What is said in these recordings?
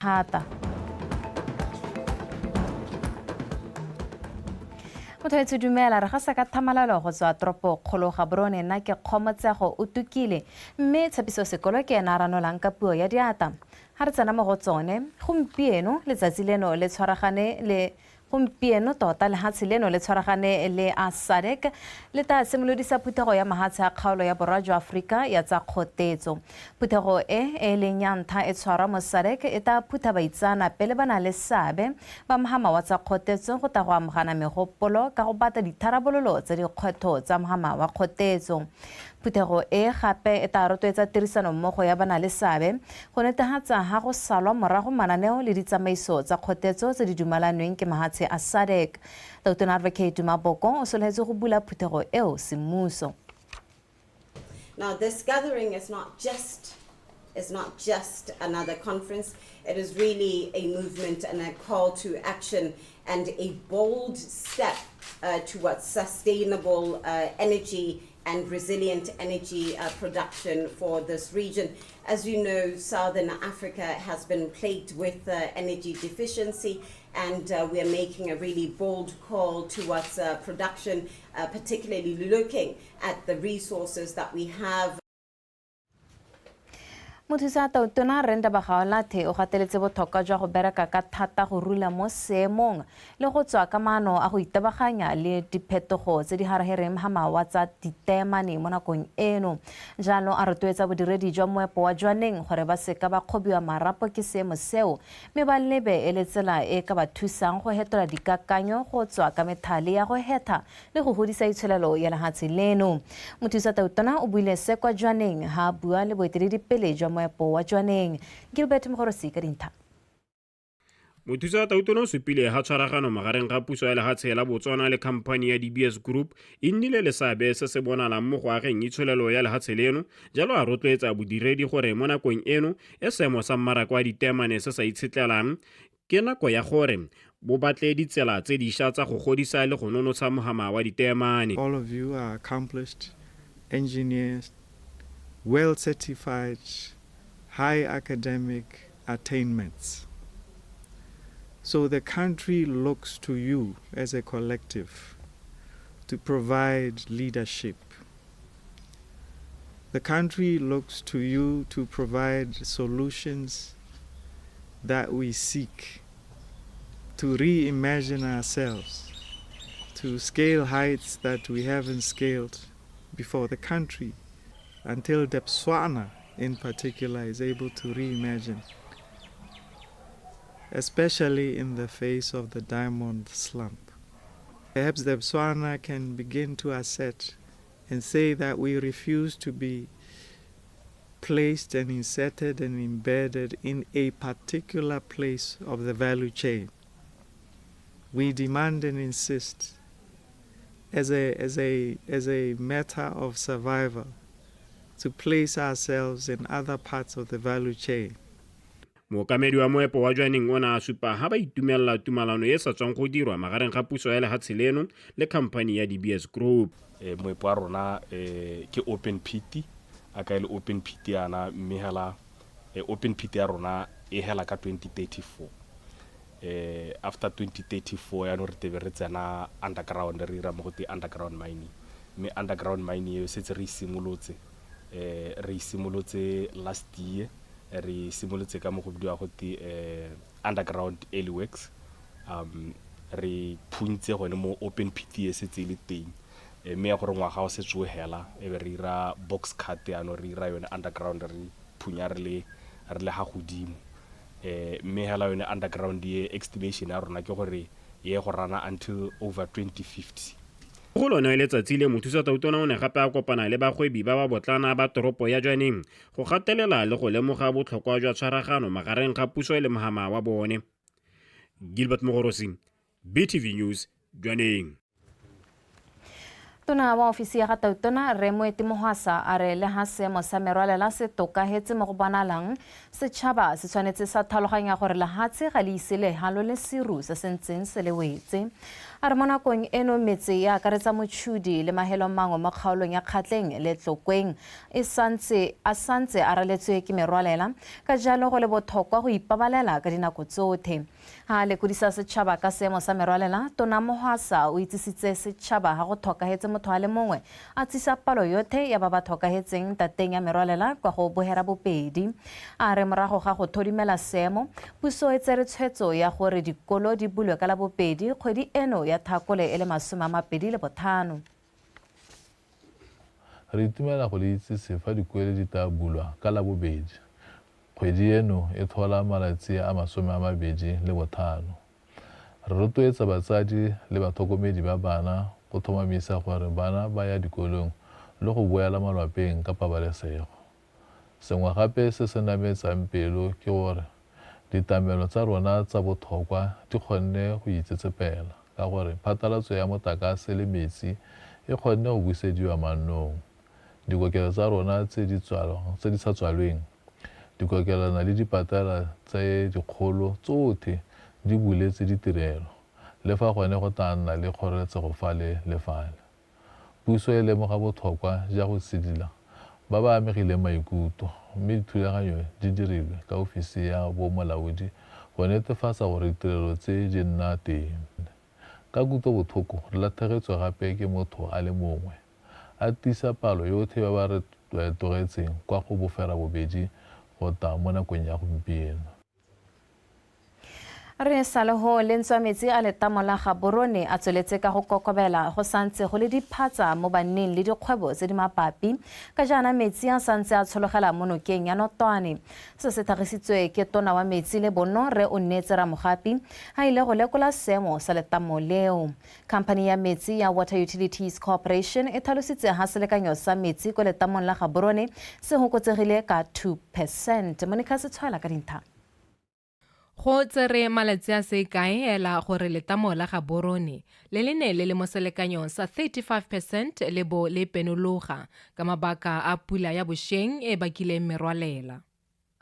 Thata. Motho etsho, dumela. Re gasa ka thamalalo go tswa toropo kgolo Gaborone. Nna ke Kgomotsego o Tukile, mme Tshepiso Sekolo ke ena a ranolang ka puo ya diata. Ga re tsena mo go tsone gompieno, letsatsi leno le tshwaragane le gompieno tota lehatshe leno le tshwaragane le a SADC le tla simolodisa phuthego ya mahatshe a kgaolo ya borwa jwa Aforika ya tsa kgotetso. Phuthego e e leng ya ntlha e tshwarwa mo SADC e tla phutha baitseanape le ba na le seabe ba mohama wa tsa kgotetso go tla go amogana megopolo ka go batla ditharabololo tsa dikgwetho tsa mohama wa kgotetso. Phuthego e gape e tla rotloetsa tirisanommogo ya ba na le seabe go netefatsa ha go salwa morago mananeo le ditsamaiso tsa kgotetso tse di dumalanweng ke mahatshe a SADC. Tautona Advocate Duma Boko o sologetse go bula phuthego eo semmuso. Now, this gathering is not just another conference. It is really a movement and a call to action and a bold step towards sustainable energy and resilient energy production for this region. As you know, Southern Africa has been plagued with energy deficiency, and we are making a really bold call towards production, particularly looking at the resources that we have. Mothusa tautona Rre Ndaba Gaolathe o gateletse botlhokwa jwa go bereka ka thata go rula mo seemong le go tswa ka maano a go itebaganya le diphetogo tse di harahereng ga mawa tsa diteemane mo nakong eno. Jalo a rotloetsa bodiredi jwa moepo wa Jwaneng gore ba seka ba kgobiwa marapo ke seemo seo, mme ba lebe e le tsela e ka ba thusang go hetola dikakanyo go tswa ka methale ya go hetha le go godisa itsholelo ya lehatshe leno. Mothusa tautona o buile se kwa Jwaneng ha a bua le boeteledipele jwa moepo wa Jwaneng. Gilbert Mogorosi ka dintlha. Mothusa tautona o supile ga tshwaragano magareng ga puso ya lehatshe la Botswana le khamphani ya DBS Group e nnile le seabe se se bonalang mo go ageng itsholelo ya lehatshe leno. Jalo a rotloetsa bodiredi gore mo nakong eno e seemo sa mmaraka wa diteemane se sa itshetlelang, ke nako ya gore bo batle ditsela tse dišwa tsa go godisa le go nonotsha mohama wa diteemane. All of you are accomplished engineers, well certified, high academic attainments. So the country looks to you as a collective to provide leadership. The country looks to you to provide solutions that we seek to reimagine ourselves, to scale heights that we haven't scaled before. The country, until Debswana in particular is able to reimagine, especially in the face of the diamond slump. Perhaps Debswana can begin to assert and say that we refuse to be placed and inserted and embedded in a particular place of the value chain. We demand and insist as a matter of survival to place ourselves in other parts of the value chain. Mookamedi wa moepo wa Jwaneng o ne a supa ha ba itumelela tumalano e sa tswang go dirwa magareng ga puso ya lehatshe leno le khamphani ya DBS Group. Moepo wa rona ke open pit, a ka e le open pit yana, mme hela open pit ya rona e hela ka 2034. After 2034 yaanong re tebe re tsena underground, re ira mo go te underground mining, mme underground mining eo setse re e simolotse, re e simolotse last year. Re simolotse ka mo go bidiwa go te underground early works. Re phuntse gone mo open pit e setse e le teng, mme ya gore ngwaga o setse o hela e be re ira box cut. Yaanong re ira yone underground, re phunya re le ga godimo, mme hela yone underground e estimation ya rona ke gore ye go rana until over 2050. Go lone letsatsi le, mothusa tautona o ne gape a kopana le bagwebi ba ba botlana ba toropo ya Jwaneng go gatelela le go lemoga botlhokwa jwa tshwaragano magareng ga puso le mohama wa bone. Gilbert Mogorosi, BTV News, Jwaneng. Tona wa ofisi ya ga Tautona Rre Moeti Mohwasa a re le ha seemo sa merwalela se tokahetse mo go bonalang, setšhaba se tshwanetse sa tlhaloganya gore lehatshe ga le ise le halole seru se se ntseng se le wetse. A re mo nakong eno metse e akaretsa Mochudi le mahelo mangwe mo kgaolong ya Kgatleng le Tlokweng e santse a santse a raletswe ke merwalela, ka jalo go le botlhokwa go ipabalela ka dinako tsothe. Ha a lekodisa setšhaba ka seemo sa merwalela, Tona Mohwasa o itsisitse setšhaba ha go tlhokahetse motho a le mongwe a tsisa palo yothe ya ba ba tlhokahetseng tateng ya merwalela kwa go Boherabobedi. A re morago ga go thodimela seemo, puso e tsere tshwetso ya gore dikolo di bulwe ka Labobedi kgwedi eno ya Thakole e le 25. Re itumela go le itsise fa dikole di tla bulwa ka Labobedi, kgwedi eno e tlhola malatsi a 25. Re rotloetsa batsadi le batlhokomedi ba bana go tlhomamisa gore bana ba ya dikolong le go boela malwapeng ka pabalesego. Sengwe gape se se nametsang pelo ke gore ditlamelo tsa rona tsa botlhokwa di kgonne go itsetsepela ka gore phatlalatso ya motlakase le metsi e kgonne go busediwa mannong. Dikokelo tsa rona tse di sa tswalweng, dikokelwana le dipatela tse dikgolo tsothe di buletse ditirelo, le fa gone go tla nna le kgoreletsego fale le fale. Puso e lemoga botlhokwa ja go sidila ba ba amegileng maikutlo, mme dithulaganyo di dirilwe ka ofisi ya bomolaodi go netefatsa gore ditirelo tse di nna teng. Ka kutlobotlhoko re latlhegetswe gape ke motho a le mongwe, a tiisa palo yotlhe ba ba re tlogetseng kwa go 72 go tla mo nakong ya gompieno. Re sa le ho lentswe metsi a letamo la Gaborone a tsweletse ka go kokobela, go santse go le diphatsa mo banneng le dikgwebo tse di mabapi ka jaana metsi a santse a tshologela mo nokeng ya Notwane. Se se tlhagisitswe ke tona wa metsi le bonno Rre Onneetse Ramogapi a ile go lekola seemo sa letamo leo. Khamphani ya metsi ya Water Utilities Corporation e tlhalositse ha selekanyo sa metsi ko letamong la Gaborone se fokotsegile ka 2%. Monica Setshwala ka dintlha. Go tsere malatsi a se kae hela gore letamo la Gaborone le le ne le le mo selekanyong sa 35% le bo le penologa ka mabaka a pula ya bošeng e bakileng merwalela.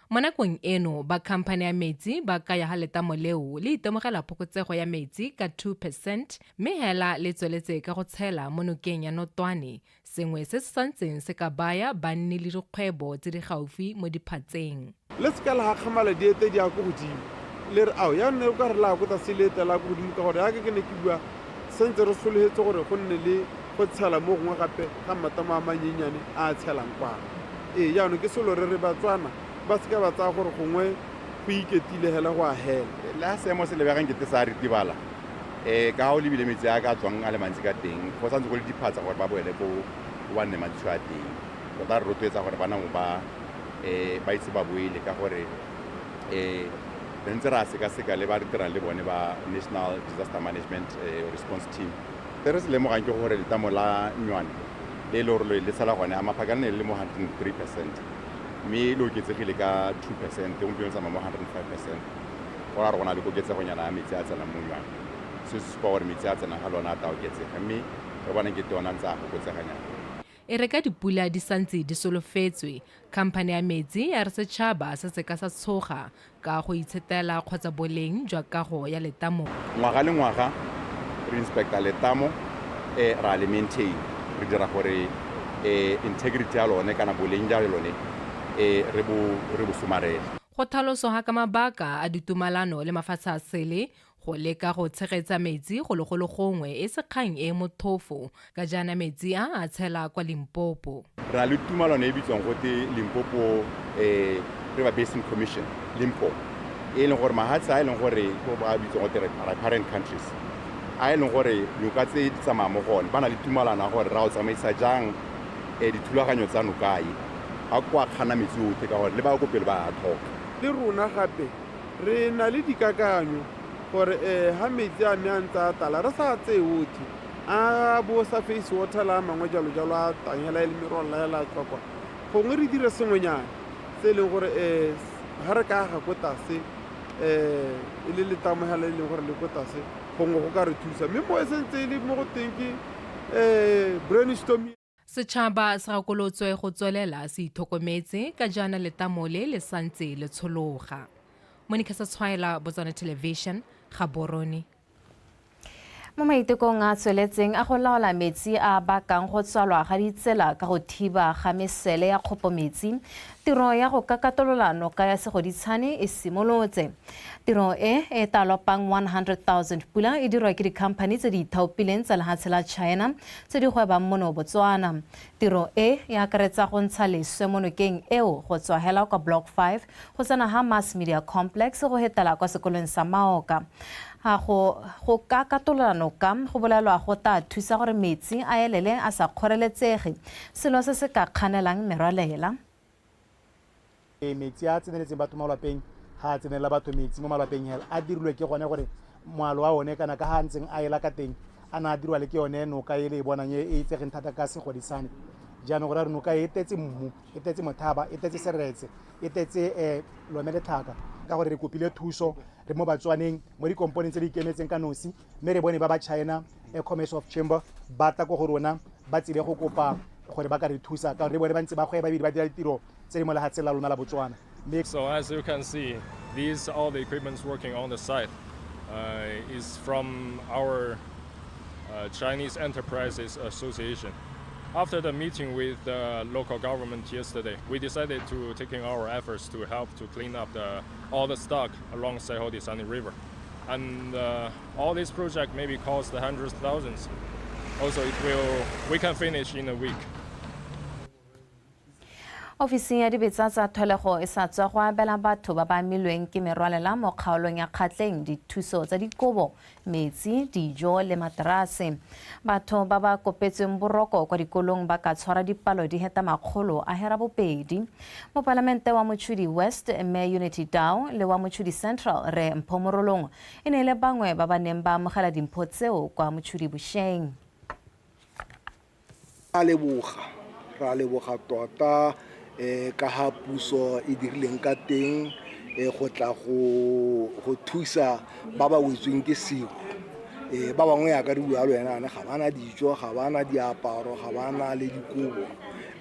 Mo nakong eno ba khamphane ya metsi ba kaya ha letamo leo le itemogela phokotsego ya metsi ka 2% mme hela le tsweletse ka go tshela mo nokeng ya Notwane, sengwe se se santseng se ka baya banni le dikgwebo tse di gaufi mo diphatseng. Le seka la gakgamala diete di ya ko godimo, le re ao ya nne o ka re la ko tlase le ete la ko godimo, ka gore yaka ke ne ke bua sentse re sologetse gore go nne le go tshela mo gongwe gape ga matamo a manyenyane a a tshelang kwana. Ee, jaanong ke selo re re Batswana ba seka ba tsaya gore gongwe go iketile hela go a hela. Le ha seemo se lebegang kete sa ritibala, ka ha o lebile metsi a ka tswang a le mantsi ka teng, go santse go le diphatsa gore ba boele ko ba nne mantsi a teng. Tota re rotloetsa gore ba namo ba ba itse ba boele, ka gore re ntse ra sekaseka le ba re dirang le bone ba National Disaster Management Response Team. Se re se lemogang ke gore letamo la Nnywane le e le gore le tshela gone a maphaka le ne le le mo 103%, mme le oketsegile ka 2%, gompieno tsamaya mo 105%. Go raya gore go na le koketsegonyana ya metsi a tsenang mo Nnywane. Se se supa gore metsi a tsenang ga lona a tla oketsega, mme re bona kete ona ntse a fokotseganyana. E re ka dipula di santse di solofetswe, khamphane ya metsi ya re setšhaba se se ka sa tshoga ka go itshetela kgotsa boleng jwa kago ya letamo. Ngwaga le ngwaga re inspecta letamo, ra le maintain, re dira gore integrity ya lone kana boleng jwa lone re bo somarele. Go tlhaloswa ka mabaka a ditumalano le mafatshe a sele go leka go tshegetsa metsi go legolo gongwe e se kgang e mothofo ka jaana metsi a a tshela kwa Limpopo. Re na le tumalano e bitswang gote Limpopo River Basin Commission, Limpopo, e leng gore mahatshe a e leng gore ke ba bitswang gote riparian countries, a e leng gore noka tse di tsamaya mo go one, ba na le tumalano ya gore ra o tsamaisa jang dithulaganyo tsa noka e, ga kwa kgana metsi otlhe ka gore le ba ko pele ba a tlhoka. Le rona gape re na le dikakanyo gore ha metsi a me a ntse a tala re sa tseye otlhe, a bo sa face water la mangwe jalo jalo a tangela e le merwalela hela a tswa kwa, gongwe re dire sengwenyana se e leng gore ha re ka aga ko tlase e le letamo hela e leng gore le ko tlase, gongwe go ka re thusa. Mme mo e sentse e le mo go teng ke Brainstorming. Setšhaba se gakolotswe go tswelela se ithokometse ka jaana letamo le le santse le tshologa. Monica Setshwaela, Botswana Television, Gaborone. Mo maitekong a tsweletseng a go laola metsi a bakang go tswalwa ga ditsela ka go thiba ga mesele ya kgopo metsi, tiro ya go kakatolola noka ya Segoditshane e simolotse. Tiro e e tla lopang 100,000 pula e dirwa ke dikhamphani tse di ithaopileng tsa lehatshe la China tse di gwebang mono Botswana. Tiro e e akaretsa go ntsha leswe mo nokeng eo go tswa hela kwa Block 5 go tsena ha Mass Media Complex go hetela kwa sekolong sa Maoka. Ga go ka katolola noka go bolelwa go tla thusa gore metsi a elele a sa kgoreletsege, selo se se ka kganelang merwalela. Metsi a tseneletseng batho mo malapeng ga a tsenelela batho metsi mo malapeng hela a dirilwe ke gone gore moalo wa one kana ka ga a ntseng a ela ka teng a na a dirwa le ke yone noka e le e bonang e e itsegeng thata ka Segodisane. Jaanong go raya gore noka e tletse mmu, e tletse mothaba, e tletse seretse, e tletse lome letlhaka. Ka gore re kopile thuso re mo Batswaneng mo dikomponeng tse di ikemetseng ka nosi, mme re bone ba ba China Commerce of Chamber ba tla ko go rona ba tsile go kopa gore ba ka re thusa ka gore re bone ba ntse ba gweba ebile ba dira ditiro tse di mo lefatsheng la lona la Botswana. So as you can see, these all the equipment working on the site is from our Chinese Enterprises Association. After the meeting with the local government yesterday, we decided to taking our efforts to help to clean up all the stock along Segoditshane River. And all this project maybe cost hundreds of thousands. Also, we can finish in a week. Ofisi ya dibetsa tsa tlholego e sa tswa go abela batho ba ba amilweng ke merwalela mo kgaolong ya Kgatleng dithuso tsa dikobo, metsi, dijo le materase. Batho ba ba kopetsweng boroko kwa dikolong ba ka tshwara dipalo di heta 102. Mopalamente wa Mochudi West mme Unity Dow le wa Mochudi Central re Mpho Morolong e ne le bangwe ba ba neng ba amogela dimpho tseo kwa Mochudi bošeng. Ra leboga tota ka ha puso e dirileng ka teng go tla go thusa ba ba wetsweng ke seru. Ba bangwe ya ka re bua le wena ga bana dijo, ga bana diaparo, ga bana le dikobo.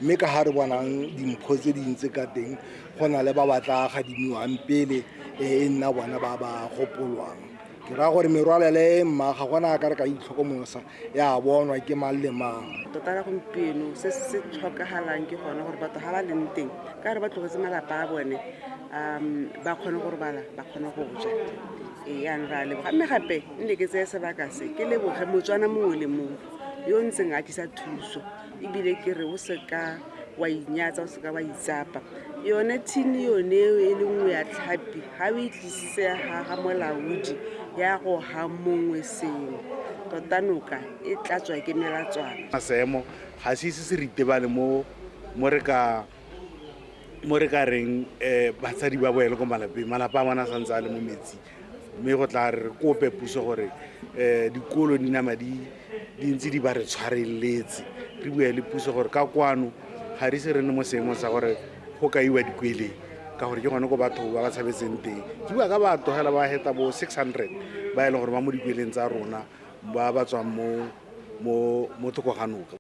Mme ka ha re bonang dimpho tse dintsi ka teng go na le ba ba tla gadimiwang pele e nna bona ba ba gopolwang. Ke raya gore merwalela e mma ga gona ka re ka itlhokomolosa ya bonwa ke mang le mang. Tota la gompieno se se tlhokagalang ke gone gore batho ga ba leng teng ka re ba tlogetse malapa a bone ba kgone go robala, ba kgone go ja. Yaanong re a leboga, mme gape nne ke tseye sebaka se ke leboge Motswana mongwe le mongwe yo ntseng a tlisa thuso, ebile ke re o seka wa inyatsa, o seka wa itsapa. Yone thini yone e le nngwe ya tlhapi ga o e tlisitse ga molaodi ya go ga mongwe sengwe, tota noka e tlatswa ke melatswana. Seemo ga se ise se ritebale mo re ka reng batsadi ba boele ko malapeng, malapa a bona a santse a le mo metsing. Mme go tla re kope puso gore dikolo di nama di ntse di ba re tshwareletse. Re bue le puso gore ka kwano ga re ise re nne mo seemong sa gore go kaiwa dikweleng, ka gore ke gone ko batho ba ba tshabetseng teng. Ke bua ka batho hela ba heta bo 600 ba e leng gore ba mo dikweleng tsa rona ba ba tswang mo thoko ga noka.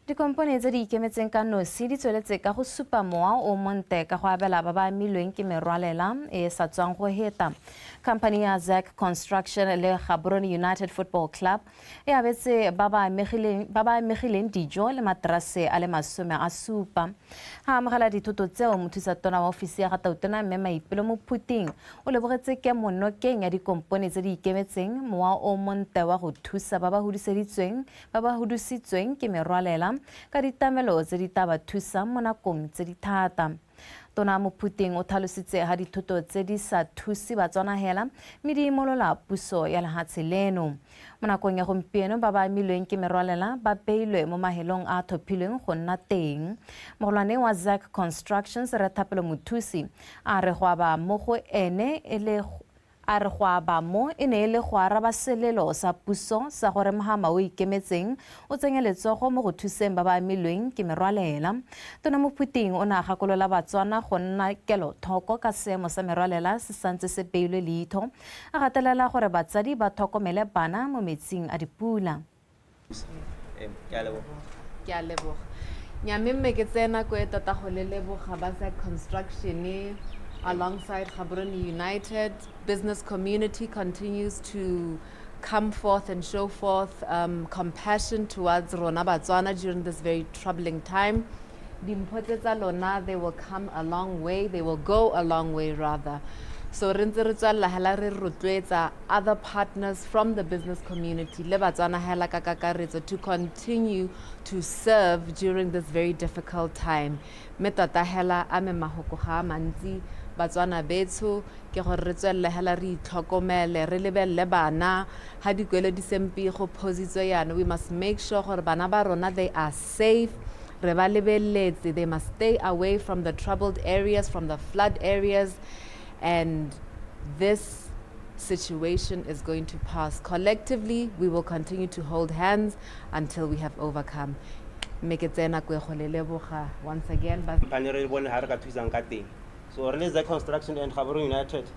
Dikompone tse di ikemetseng ka nosi di tsweletse ka go supa mowa o monte ka go abela ba ba amilweng ke merwalela e sa tswang go heta. Company ya Zac Construction le Gaborone United Football Club e abetse ba ba amegileng dijo le materase a le 70. Ha amogela dithoto tseo, mothusa tona wa ofisi ya ga Tautona mme Maipelo Mophuting o lebogetse kemonokeng ya dikompone tse di ikemetseng mowa o monte wa go thusa ba ba hudusitsweng ke merwalela ka ditlamelo tse di tla ba thusang mo nakong tse di thata. Tona Mophuting o tlhalositse ha dithoto tse di sa thuse Batswana hela mme di imolola puso ya lehatshe leno. Mo nakong ya gompieno ba ba amilweng ke merwalela ba beilwe mo mahelong a thophilweng go nna teng. Mogolwane wa Zac Constructions Re Thapelo Mothusi a re go aba mo go ene e le A re go aba mo e ne e le go araba selelo sa puso sa gore mhama o ikemetseng o tsenye letsogo mo go thuseng ba ba amilweng ke merwalela. Tona Mophuting o ne a gakolola Batswana go nna kelothoko ka seemo sa merwalela se santse se beilwe leitho, a gatelela gore batsadi ba tlhokomele bana mo metsing a dipula. Ke a leboga. Ke a leboga. Nya mme ke tseye nako e tota go le leboga ba Zak Construction alongside Gaborone United. Business community continues to come forth and show forth compassion towards rona Batswana during this very troubling time. Dimpho tse tsa lona, they will come a long way, they will go a long way rather. So re ntse re tswelela hela re rotloetsa other partners from the business community le Batswana hela ka kakaretso to continue to serve during this very difficult time. Mme tota hela a me mahoko ga a mantsi Batswana betsho ke gore re tswelele hela re itlhokomele re lebelele bana ha dikwelo di sempe go phositswe yana. We must make sure gore bana ba rona they are safe, re ba lebeletse, they must stay away from the troubled areas, from the flood areas, and this situation is going to pass. Collectively, we will continue to hold hands until we have overcome. Mme ke tseye nako e go le leboga once again. Company re bone ha re ka thusang ka teng. So re le Zak Construction and Gaborone United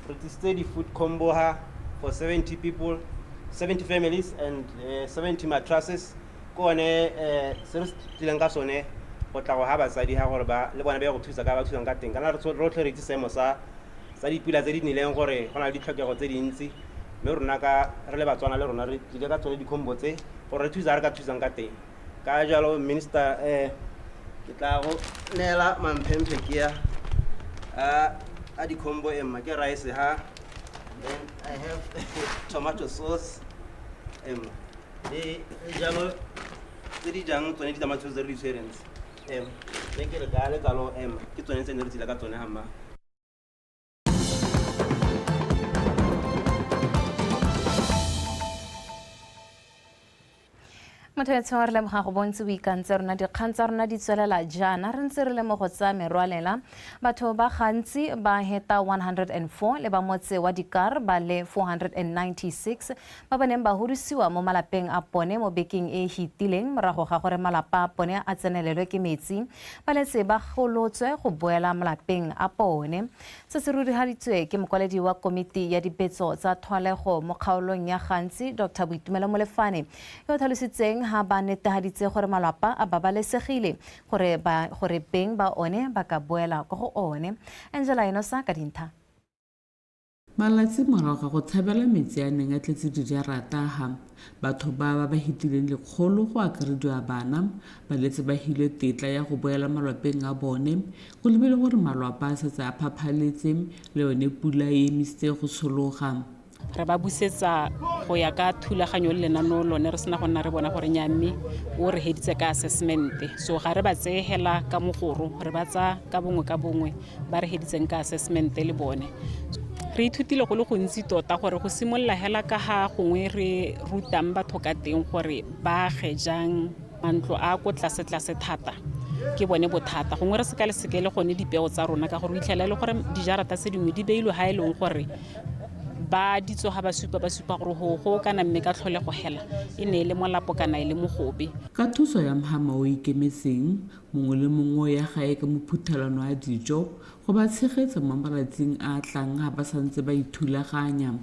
re tlisitse di-food combo ha for 70 people, 70 families and 70 mattresses. Ke one se re tlileng ka sone go tla go ha batsadi ha gore ba le bona ba ye go thusa ka ba thusang ka teng. Kana re rotlhe re itse seemo sa dipula tse di nnileng gore go na le ditlhokego tse dintsi, mme rona ka re le Batswana le rona re tlile ka tsone di-combo tse gore re thusa re ka thusang ka teng. Ka jalo minister, ke tla go neela mamphemphe ke ya a di-combo emma ke rice ha, then I have tomato sauce emma le jalo tse di jang tsone ditamati tse re di tshwereng tse emma, mme ke re ka letlalo emma ke tsone tse ne re tsile ka tsone ga mma. Motho etsho re lemoga go bontsi o ikantse rona dikgang tsa rona di tswelela jaana re ntse re le mo go tsa merwalela. Batho ba gantsi ba heta 104 le ba motse wa Dikar ba le 496 ba ba neng ba hudusiwa mo malapeng a bone mo bekeng e hitileng morago ga gore malapa a bone a tsenelelwe ke metsi, ba letse ba golotswe go boela malapeng a bone. Se se rurihaditswe ke mokwaledi wa komiti ya dipetso tsa thwalego mo kgaolong ya Gantsi, Dr Boitumelo Molefane, yo o tlhalositseng ha ba netehaditse gore malapa a babalesegile gore beng ba one ba ka boela kwa go one. Angela Enosa ka dintha. Malatsi morago ga go tshabela metsi a neng a tletse dijarata ha batho ba ba hitileng lekgolo go akarediwa bana ba letse ba hilwe tetla ya go boela malwapeng a bone go lebile gore malwapa a setse a phaphaletse le yone pula e emisitse go tshologa. Re ba busetsa go ya ka thulaganyo le lenaneo lone re sena go nna re bona gore nya mme o re heditse ka assessment. So ga re ba tseye hela ka mogoro, re ba tsaya ka bongwe ka bongwe ba re heditseng ka assessment le bone. Re ithutile go le gontsi tota gore go simolola hela ka ga gongwe re rutang batho ka teng gore ba age jang mantlo a ko tlase-tlase thata ke bone bothata. Gongwe re seka le seke le gone dipeo tsa rona ka gore o itlhela e le gore dijarata tse dingwe di beilwe ha e leng gore ba ditso ga ba supa gore go kana mme ka tlholego hela e ne e le molapo kana e le mogobe. Ka thuso ya mhama o ikemetseng mongwe le mongwe ya gae ka mophuthelano a dijo go ba tshegetsa mo malatsing a tlang ha ba santse ba ithulaganya.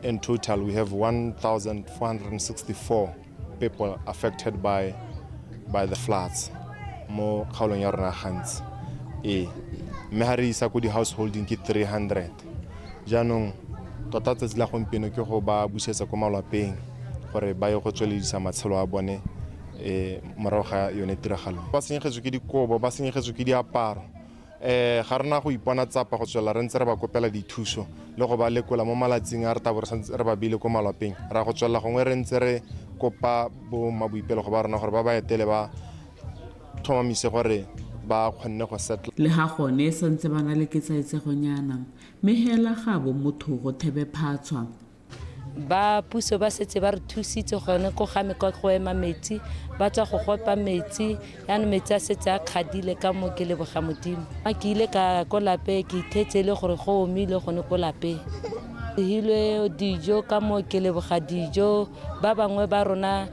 In total we have 1464 people affected by the floods mo kgaolong ya rona gantsi. Mme ha re isa ko di householding ke 300. Jaanong tota tsatsi la gompieno ke go ba busetsa ko malwapeng gore ba ye go tsweledisa matshelo a bone morago ga yone tiragalo. Ba senyegetswe ke dikobo, ba senyegetswe ke diaparo. Ga rena go ipona tsapa go tswela re ntse re ba kopela dithuso le go ba lekola mo malatsing a re tabo re ba beile ko malwapeng. Ra go tswela gongwe re ntse re kopa bo maboipelego ba rona gore ba ba etele ba tlhomamise gore ba kgonne go settle. Le ga gone santse ba na le ketsaetsegonyana mme hela ga bo motho go thebe phatshwa. Ba puso ba setse ba re thusitse gone ko ga me kwa go ema metsi, ba tswa go gopa metsi, yaanong metsi a setse a kgadile ka mo ke leboga Modimo. Ke ile ka ko lapeng ke ithetse le gore go omile gone ko lapeng. Hilwe dijo ka mo ke leboga dijo ba bangwe ba rona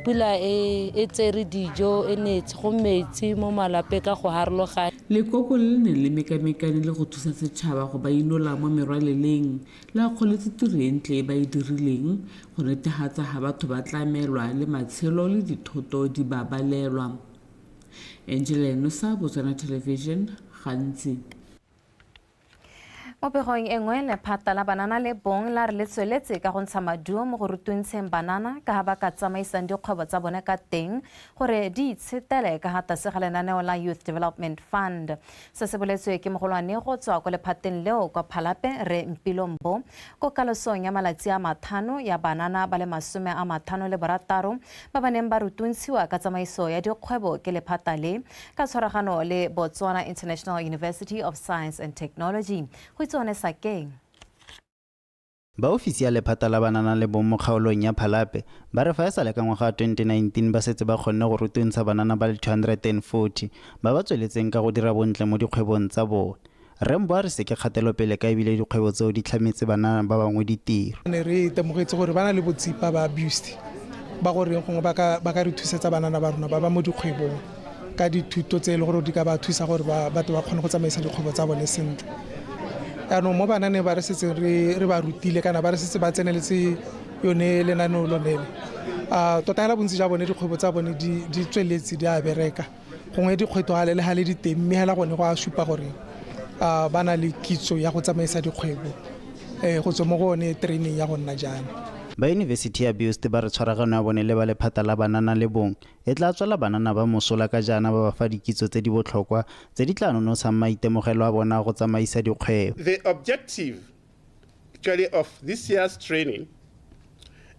pula e tsere dijo e netse go metsi mo malapeng ka go harologana. Lekoko le le neng le mekamekane le go thusa setšhaba go ba inola mo merwaleleng le akgoletse tiro e ntle e ba e dirileng go netefatsa ga batho ba tlamelwa le matshelo le dithoto di babalelwa. Angela Enosa, Botswana Television, Gantsi. Mo pegong e nngwe, lephata la banana le bong la re le tsweletse ka go ntsha maduo mo go rutuntsheng banana ka ga ba ka tsamaisang dikgwebo tsa bone ka teng gore di itshetele ka ga tlase ga lenaneo la Youth Development Fund. Se se boletswe ke mogolwane go tswa kwa lephateng leo kwa Phalape, Rre Mpilo Mbo, ko kalosong ya malatsi a 5 ya banana ba le 56 ba ba neng ba rutuntshiwa ka tsamaiso ya dikgwebo ke lephata le ka tshwaragano le Botswana International University of Science and Technology. Go itse Sakeng. Ba ofisi ya lephata la banana le bong mo kgaolong ya Phalape ba re fa e sale ka ngwaga wa 2019 ba setse ba kgonne go rutuntsha banana ba le 240 ba ba tsweletseng ka go dira bontle mo dikgwebong tsa bone. Rre Mbo a re se ke kgatelopele ka ebile dikgwebo tseo di tlhametse banana ba bangwe ditiro. Ne re itemogetse gore ba na le botsipa ba abused ba gore gongwe ba ka re thusetsa banana ba rona ba ba mo dikgwebong ka dithuto tse e le gore di ka ba thusa gore batho ba kgone go tsamaisa dikgwebo tsa bone sentle. Jaanong mo bananeng ba re setse re ba rutile kana ba re setse ba tseneletse yone lenaneo lone le. Tota hela bontsi jwa bone dikgwebo tsa bone di tsweletse di a bereka. Gongwe dikgwetlho ga le ga le diteng mme hela gone go a supa gore ba na le kitso ya go tsamaisa dikgwebo go tswa mo go one training ya go nna jaana. Ba Yunibesithi ya BIUST ba re tshwaragano ya bone le ba lephata la banana le bong e tla tswela banana ba mosola ka jaana ba ba fa dikitso tse di botlhokwa tse di tla nonotshang maitemogelo a bona go tsamaisa dikgwebo. The objective actually of this year's training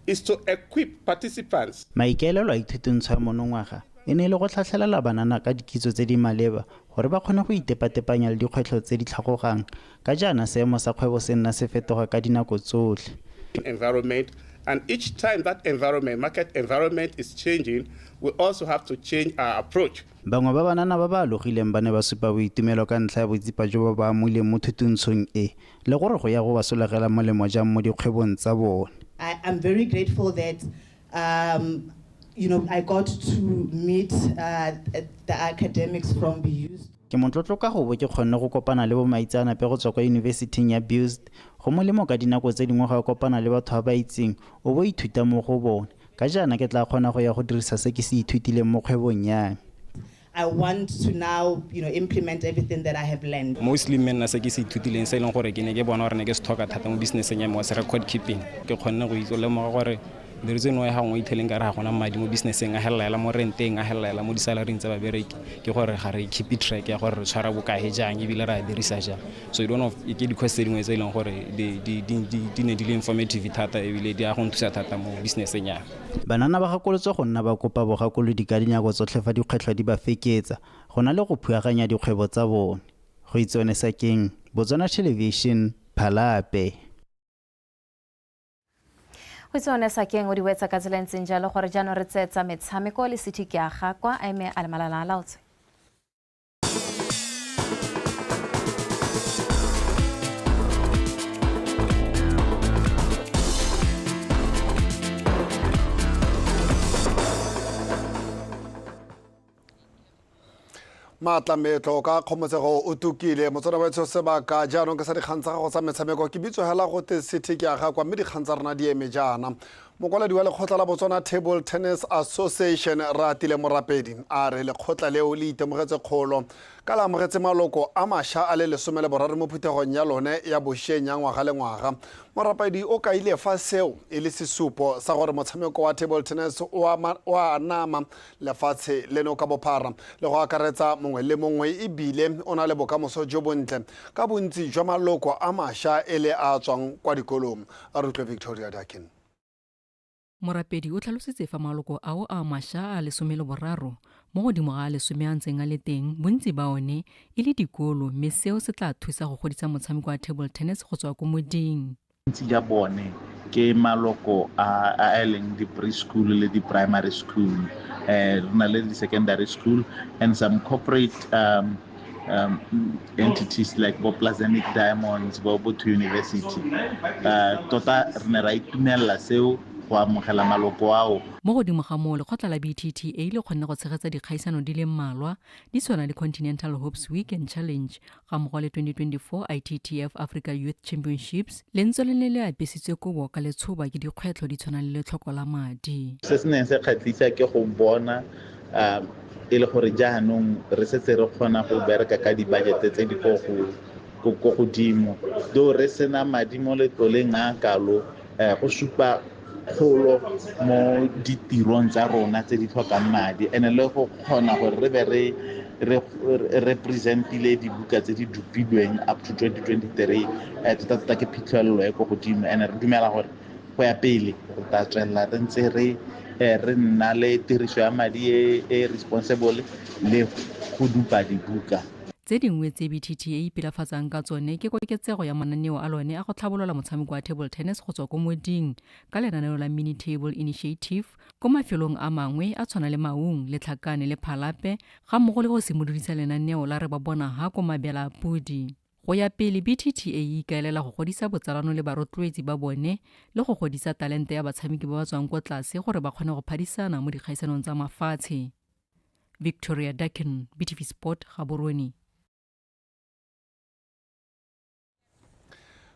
is to equip participants. Maikaelelo a ithutuntsho ya monongwaga e ne e le go tlhatlhelela banana ka dikitso tse di maleba gore ba kgone go itepatepanya le dikgwetlho tse di tlhagogang ka jaana seemo sa kgwebo se nna se fetoga ka dinako tsotlhe. Environment, and each time that environment, market environment is changing, we also have to change our approach. Bangwe ba banana ba ba alogileng ba ne ba supa boitumelo ka ntlha ya botsipa jo ba ba amuleng mo thutuntshong e le gore go ya go ba solegela molemo jang mo dikgwebong tsa bone. I am very grateful that I got to meet the academics from BIUST. Ke motlotlo ka go bo ke kgonne go kopana le bomaitseanape go tswa kwa yunibesithing ya BIUST. Go molemo ka dinako tse dingwe ga o kopana le batho ba ba itseng o bo ithuta mo go bone. Ka jaana ke tla kgona go ya go dirisa se ke se ithutileng mo kgwebong ya me. I want to now, implement everything that I have learned. Mostly men na se ke se ithutileng se e leng gore ke ne ke bona gore ne ke se tlhoka thata mo businesseng ya me was record keeping. Ke kgonne go itse lemoga gore the reason why ga gongwe itheleng ka re ga gona madi mo businesseng a helelela mo renteng a helelela mo di-salaryng tsa babereki ke gore ga re keep track ya gore re tshwara bokae jang ebile re a dirisa jang. So you don't know ke di-course tse dingwe tse e leng gore di ne di le informative thata ebile di a go nthusa thata mo businesseng ya. Banana ba gakolotswe go nna ba kopa bogakolodi ka dinako tsotlhe fa dikgwetlho di ba feketsa go na le go phuaganya dikgwebo tsa bone. Go Itsone Sakeng, Botswana Television, Phalape. Go Itsone Sakeng o di wetsa ka tsela e ntseng jalo gore jaanong re tseetsa metshameko le City ke a gakwa a eme a le malala a laotswe. Maatlametlo ka kgomotsego o tukile motswana wa etsho sebaka jaanong ke sa dikgang tsa gago tsa metshameko ke bitso hela go te City ke a gakwa mme dikgang tsa rona di eme jaana. Mokwaledi wa lekgotla la Botswana Table Tennis Association Ratile Morapedi a re lekgotla leo le itemogetse kgolo ka le amogetse maloko a mašwa a le 13 mo phuthegong ya lone ya bošeng ya ngwaga le ngwaga. Morapedi o kaile fa seo e le sesupo sa gore motshameko wa table tennis o a nama lefatshe leno ka bophara le go akaretsa mongwe le mongwe ebile o na le bokamoso jo bontle ka bontsi jwa maloko a mašwa e le a tswang kwa dikolong. A re utlwe Victoria Dakin. Morapedi o tlhalositse fa maloko ao a mašwa a 13 mo godimo ga a 10 a ntseng a le teng bontsi ba one e le dikolo mme seo se tla thusa go godisa motshameko wa table tennis go tswa ko moding. Bontsi ja bone ke maloko a e leng di-preschool le di-primary school, re na le di-secondary school and some corporate um, entities like bo Plazanic Diamonds bo Botho University tota re ne ra itumelela seo go amogela maloko ao. Mo godimo ga moo, lekgotla la BTTA le kgonne go tshegetsa dikgaisano di le mmalwa di tshwana le Continental Hopes Week and Challenge ga mmogo le 2024 ITTF Africa Youth Championships. Lentswe le ne le apesitswe kobo ka letshoba ke dikgwetlho di tshwana le letlhoko la madi. Se se neng se kgatlhisa ke go bona um e le gore jaanong re setse re kgona go bereka ka dibajete tse di ko godimo, though re sena madi mo letloleng a kalo, go supa kgolo mo ditirong tsa rona tse di tlhokang madi, and le go kgona gore re be re representile dibuka tse di dupilweng up to 2023, tota-tota ke phitlhelelo e ko godimo, and re dumela gore go ya pele re tla tswelela re ntse re re nna le tiriso ya madi e responsible le go dupa dibuka. Tse dingwe tse BTTA e ipelafatsang ka tsone ke koketsego ya mananeo a lone a go tlhabolola motshameko wa table tennis go tswa ko moding ka lenaneo la Mini Table Initiative ko mafelong a mangwe a tshwana le Maung, Letlhakane le Phalape, ga mmogo le go simolodisa lenaneo la Re Ba Bona Ha ko Mabela a Podi. Go ya pele, BTTA e ikaelela go godisa botsalano le barotloetsi ba bone le go godisa talente ya batshameki ba ba tswang ko tlase gore ba kgone go phadisana mo dikgaisanong tsa mafatshe. Victoria Dakin, BTV Sport, Gaborone.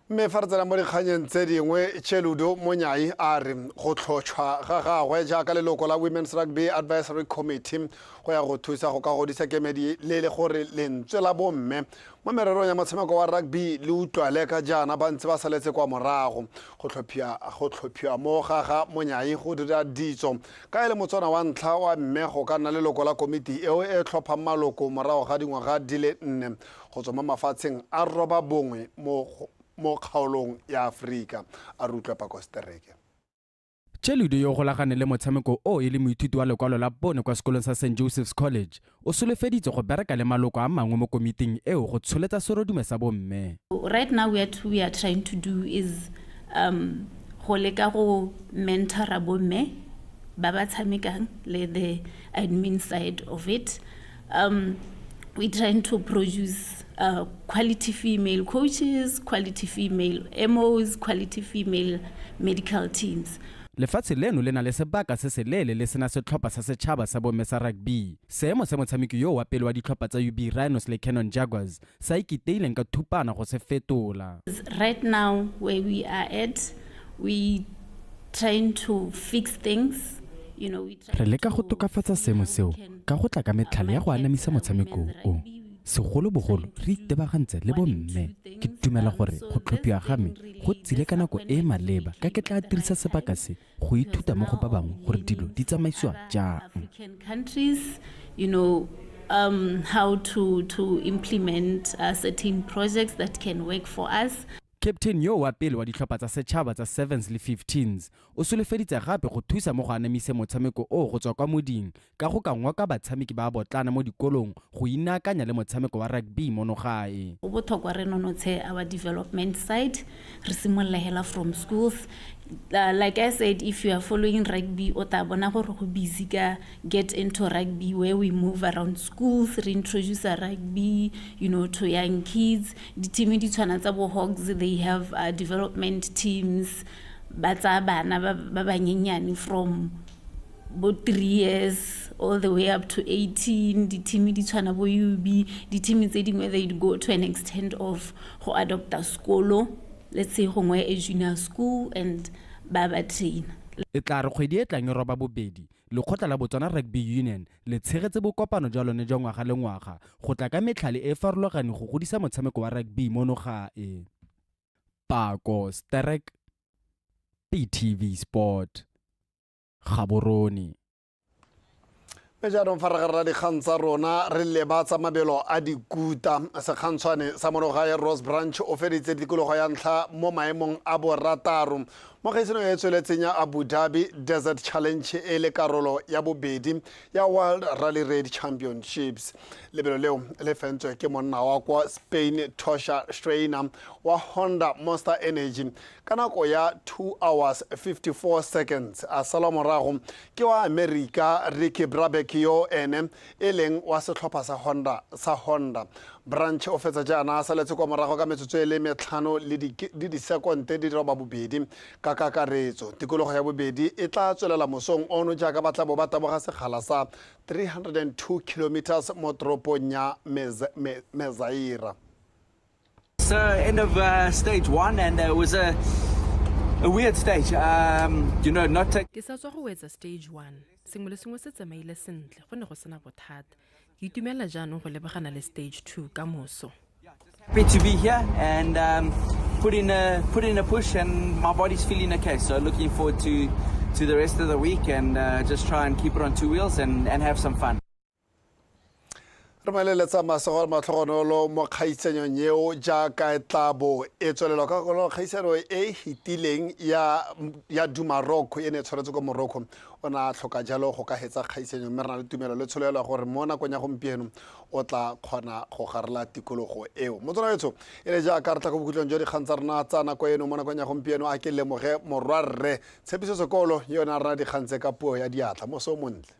Mme fa re tsena mo dikganyeng tse dingwe, Cheludo Monyai a re go tlhotšhwa ga gagwe jaaka leloko la Women's Rugby Advisory Committee go ya go thusa go ka godisa kemedi le le gore lentswe la bomme mo mererong ya motshameko wa rugby le utlwale ka jaana ba ntse ba saletse kwa morago. Go tlhophiwa mo ga ga Monyai go dira ditso ka e le Motswana wa ntlha wa mme go ka nna leloko la komiti eo e tlhophang maloko morago ga dingwaga di le 4 go tswa mo mafatsheng a 9 mo kgaolong ya Aforika. A re utlwe Pako Stereke. Cheludo, yo o golagane le motshameko o e le moithuti wa lekwalo la bone kwa sekolong sa St Joseph's College, o solofeditse go bereka le maloko a mangwe mo komiting eo go tsholetsa serodume sa bomme. Right now what we are trying to do is go leka go mentora bomme ba ba tshamekang le the admin side of it. We're trying to produce quality female coaches, quality female MOs, quality female medical teams. Lefatshe leno le na le sebaka se seleele le sena setlhopha sa setšhaba sa bomme sa rugby. Seemo se motshameki yo wa pele wa ditlhopha tsa UB Rhinos le Canon Jaguars sa ikiteileng ka thupana go se fetola. Right now where we are at, we trying to fix things. Re leka go tokafatsa seemo seo ka go tla ka metlhale ya go anamisa motshameko o. Segolobogolo re itebagantse le bomme. Ke dumela gore go tlhophiwa ga me go tsile ka nako e e maleba ka ke tla dirisa sebaka se go ithuta mo go ba bangwe gore dilo di tsamaisiwa jang. Countries, how to implement certain projects that can work for us. Captain yo wa pele wa ditlhopha tsa setšhaba tsa 7s le 15s o solofeditse gape go thusa mo go anamise motshameko o go tswa kwa moding ka go ka ngoka batshameki ba botlana mo dikolong go inaakanya le motshameko wa rugby mono gae. Go botlhokwa re nonotshe our development side, re simolola hela from schools. Like I said, if you are following rugby, o tla bona gore go busy ka get into rugby where we move around schools, re introduce rugby, to young kids. Di-team di tshwana tsa bo Hawks, they have development teams, ba tsaya bana ba banyenyane from bo 3 years all the way up to 18. Di-team di tshwana bo UB, di-team tse dingwe they go to an extent of go adopta sekolo, let's say gongwe a junior school, and ba ba train. E tla re kgwedi e tlang e 8, lekgotla la Botswana Rugby Union le tshegetse bokopano jwa lone jwa ngwaga le ngwaga go tla ka metlhale e farologaneng go godisa motshameko wa rugby mono gae. Pako Sterek, BTV Sport, Gaborone. Mme jaanong fa re gare dikgang tsa rona re leba tsa mabelo a dikuta. Sekgantshwane sa monogae Rose Branch o feditse tikologo ya ntlha mo maemong a 6 mo kgaisanong e tsweletseng ya Abu Dhabi Desert Challenge e le karolo ya bobedi ya World Rally Raid Championships. Lebelo leo le fentswe ke monna wa kwa Spain Tosha Schreiner wa Honda Monster Energy ka nako ya 2 hours 54 seconds, a salwa morago ke wa Amerika Ricky Brabeck yo ene e leng wa setlhopha sa Honda. Branch o fetsa jaana a saletse kwa morago ka metsotso e le metlhano le disekonte di 82 ka kakaretso. Tikologo ya bobedi e tla tswelela mosong ono jaaka ba tla bo ba taboga sekgala sa 302 kilometers mo toropong ya Mezaira. So end of stage one and it was a weird stage. Not take Ke sa tswa go wetsa stage one. Sengwe le sengwe se tsamaile sentle, go ne go sena bothata. Ke itumela jaanong go lebagana le stage two ka moso. Happy to be here and put in a push and my body's feeling okay. So looking forward to the rest of the week and just try and keep it on two wheels and have some fun. Re maleletsa masego le matlhogonolo mo kgaisanyong eo jaaka e tla bo e tswelelwa ka golo kgaisano e e fetileng ya du Maroc e ne e tshwaretswe ko Morocco. O ne a tlhoka jalo go ka hetsa kgaisanyo, mme re na le tumelo le tsholelo ya gore mo nakong ya gompieno o tla kgona go garela tikologo eo. Motswana wetsho, e le jaaka re tla ko bokhutlong jwa dikgang tsa rona tsa nako eno mo nakong ya gompieno, a ke lemoge morwarre Tshepiso Sekolo yone a rena dikgang tse ka puo ya diatla. Moso o montle.